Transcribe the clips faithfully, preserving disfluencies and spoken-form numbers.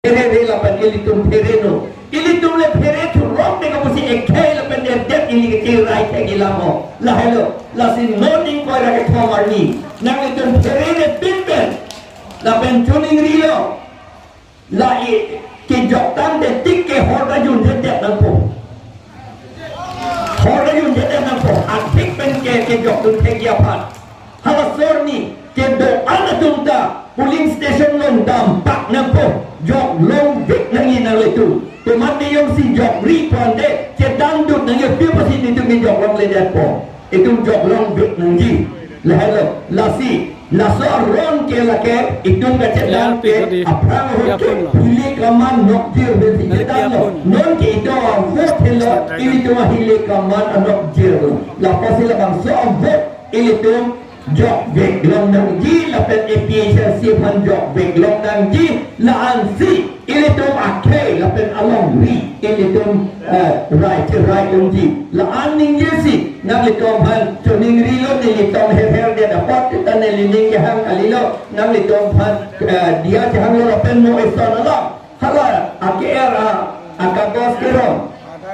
Phere re lapen ilitum phere no. Ilitum le phere thurok ne kapusi ekhei lapen edet ili kechirai thek ilam ho. Lahelo, lasi non ingkoi ra kethom arni nanglitum phere re pinpen lapen choningrilo. La i kejok tangte tik ke hor ta junjedet nangpo. Hor ta junjedet nangpo. Athik pen ke kejokdun thekji aphan. Halaso arni kedo-an atum ta polling station along dampak nangpo. Jok longvek nangji nanglitum. Tomat niyom si jokri ponte chedandut nangji, pi apotsi nelitum ke jok longledetpo. Itum jok longvek nangji. Lahelo, lasi, laso aron ke lake itum kachedam ke aphrang ahut ke hile kaman nokjir pensi chedamlo. Non ke itum avote helo, ilitum ahile kaman anokjirlo. Lapotsi labangso avote ilitum jokvek long nangji, lapen A P H L C aphan jokvek long nangji, la-ansi ilitum akhei lapen alongri ilitum, eh, rai cherai longji. La-an ningjesi nanglitum aphan choningrilo, nelitum herher det apot ta neli ning kehang kalilo, nanglitum aphan, eh, diya kehanglo lapen mo eson alam. Hala ake-er a, akagos keron.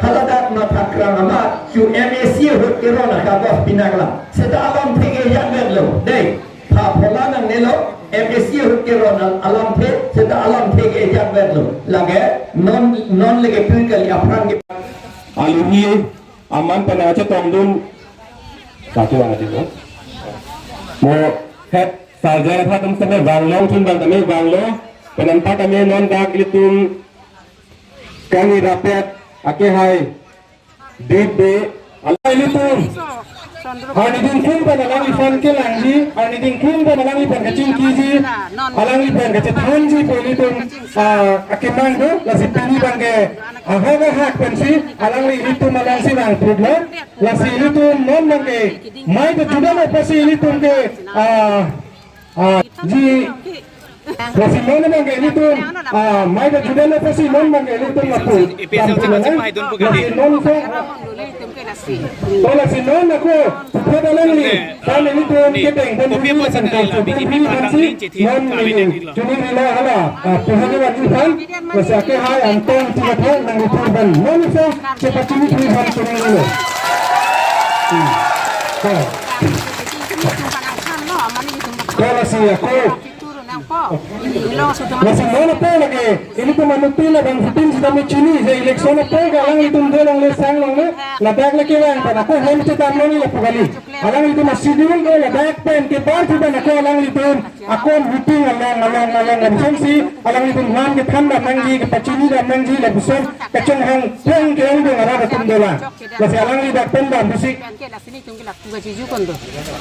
Haladak mathakrang amat, chu M A C ahut keron akagos pinaklang. Seta alamthe ke-ejak vetlo. Dei, pha phola nangnelo, M A C ahut keron al-, alamthe, seta alamthe ke-ejak vetlo. Lake, non, non lake pun kali aphrang ke. Aluhi, aman pen nangchetongdun. Satu aja, no? Mo, het, sarjana pha atum sene vanglo, chun bang tame vanglo. Pen anparta me non dak ilitum kangni rapet, akehai, dip de, ala ilitum. Arni dingkung pen alangliphan kelangji, arni dingkung pen alangliphan kachingkiji, alangliphan kachethanji pu ilitum, ah, akemang do, lasi pini abangke, ahak ahak pensi, alangli ilitum alangsi nangprudlo, lasi ilitum non abangke, mai ta judamlo pusi ilitum ke, ah, ah, ji, lasi non abangke ilitum, ah, mai ta judamlo pusi non abangke ilitum lapu. Ipis ang dampu cakap nang. Lasi non sa, to lasi non ako, putra alangli, sa ilitum kedeng, dan kopi ilitum apa sih, kedeng, bagi kedeng, ipin dan pansi, ipin dan non kami ini. Dan iklo. Choningrilo hala, ah, puhani wani phan, lasi akehai Angtong Tingkatha nangli phan, non sa, chepachini phan choningrilo. Hmm. To. To lasi ako. Lasi non apo lake, ilitum anuttin abang putin sitame chini, je election apo ke alanglitum dolongle sanglongle, ladak lake lang pen ako hem chedam longle lapu kali. Alanglitum a-schedule do ladak pen kebar pu pen ako alanglitum akon meeting along, along, along, along, songsi, alanglitum man kethan dam nangji, kepachini dam nangji, lapuson, kachonghong, pong ke ong dong arat atum dolang. Lasi alangli dak pen dam pusi. Lasi nelitum ke lapu kachiju kon do.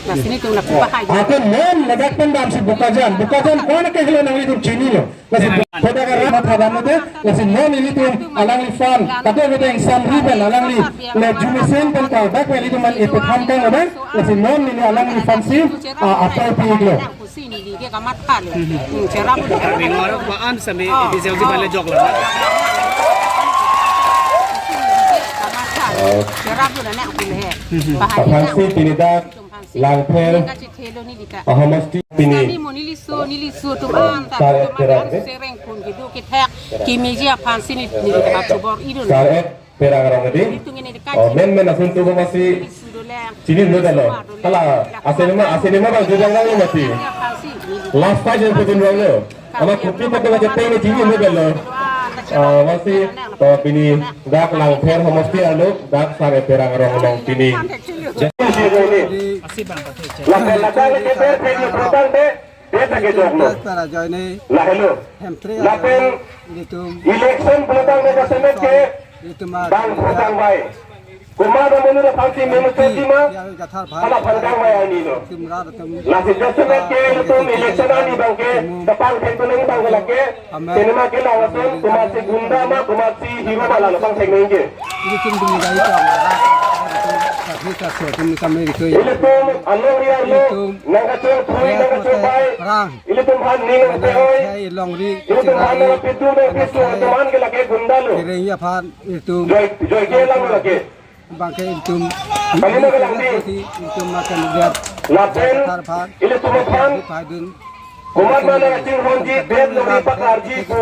Lasi nelitum lapu bahai. Ako non ladak pen damsi Bokajan. Bokajan kona ke helo nanglitum chinilo. Lasi kodak arat matha dam te, lasi non ilitum alangliphan. Kado bedeng samri pen alangli. Le jumesen pen kodak pen ilitum man ipetham kang abang. Lasi non neli alangliphan si, ah, apai pi iklo. Pusi neli ke kamatha lo. Hmm, cherap lo. Kami ngor ko an sami, oh, ibisel si bale jok lo. Kamatha lo. Oh. Cherap lo na aku le. Hmm. Bahai. Aphansi pini dak Langpher. Kachethelo neli ka. Ahomosti pini. Tadi mo neli so, neli so atum an ta, sar et atum an terang, eh? Sereng pun kedo kethek. Kemeji aphansi neli, neli kachobor idun. Sar et Terang Rong Edi. Itum ini dekat. Oh, men men asun tu ko masi. Chini lo dalo. Hala, asinema, asinema bang jujang lang mati. Last fight yang putun rong lo. Ama kopi pakai baca peng ni chini lo dalo. Ah, masi, to pini dak Langpher homosti alo, dak sar et Terang Rong Long pini. Jadi si ini. Lapen ladak lagi ber peng ni protang de. Beta ke jok lo. Para joine. Lahelo. Hemtre. Lapen ilitum. Election pelotang beta semet ke. Ilitum bang petang bai. Kuma da menu da phansi menu choti ma. Ya, gathar phan. Hala phan kang bai ani lo. Ilitum rat atum. Lasi jasemet ke ilitum election ani bang ke. Tepang ke kuning bang ke lake. Amen. Cinema ke lawason, kuma si gunda ma, kuma si hero ma la lapang thek nengke. Ilitum dum gai to. Tapi ta so tum kami ri koi. Ilitum along ri arlo, ilitum nang kachung pui, nang kachung pai. Perang. Ilitum phan ning pe oi. Hai long ri. Ilitum phan nang pitu nang pitu, teman ke lake gunda lo. Kereng ya phan ilitum. Joy, joy ke lang lake. Bangke ilitum. Kami na kelang di. Ilitum makan lihat. Lapen, ilitum aphan. Phaidun. Komat mane kachinghonji, bed longri paklarji pu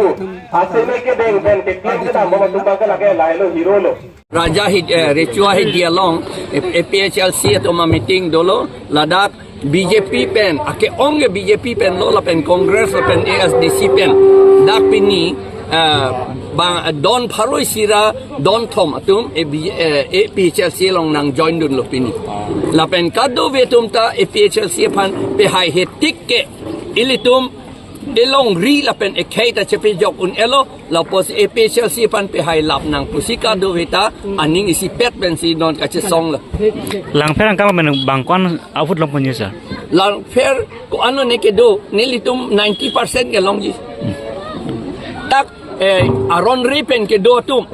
aseme kedeng pen keklem kedam bom atum abang ke lake lahelo, hero lo. Raja hi, eh, Rechua Hidi along, eh, A P H L C atum ameeting dolo, ladak B J P pen, ake-ong ke B J P pen lo, lapen Congress lapen A S D C pen. Dak pini, eh, bang, don pharo isi ra don thom atum, eh, B-, eh, A P H L C along nangjoin dunlo pini. Lapen kadokave atum ta A P H L C aphan pehai hetik ke, ilitum elongri lapen ekhei ta chepejok un-elo, lapusi A P H L C aphan pehai lap nang pusi kadokave ta aning isipet pensi non kachesong lo. Langpher angkang pen bang ko-an a-vote longponji, sir? Langpher ko-an lone kedo, nelitum ninety percent kelongji. Dak, eh, aron re pen kedo atum,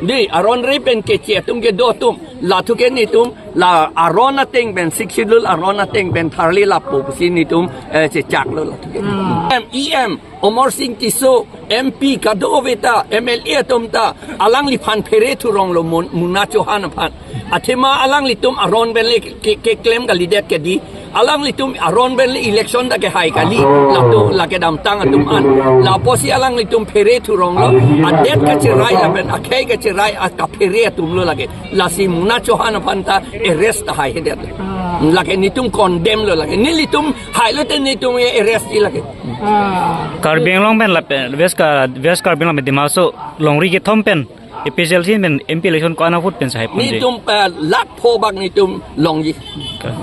di, aron re pen keche atum kedo atum, lathu ke netum la aron ateng pen, Sixth Schedule aron ateng pen tharli lapo pusi netum, eh, chechaklo lathu ke. Hmm. M, E M, Amarsing Tisso, M P kadokave ta, M L A atum ta, alangliphan phere thurong lo Mun-, Munna Chauhan aphan. Athema alanglitum aron pen le ke, ke, keklem kalidet ke di. Alanglitum aron pen le election ta kehai kali. Latum, lake damtang atum an. Lapusi alanglitum phere thurong lo. Adet kacherai lapen akhei kacherai a kaphere atum lo lake. Lasi Munna Chauhan aphan ta arrest tahai hedet. Lake netum condemn lo lake. Nelitum hailo te netum arrest ji lake. Karbi Anglong pen lapen West Ka-, West Karbi Anglong pen Dima Hasao longri kethom pen A P H L C pen M P election ko-an a-vote pen sahai ponji? Netum, eh, lakh pho bak netum longji. Ka-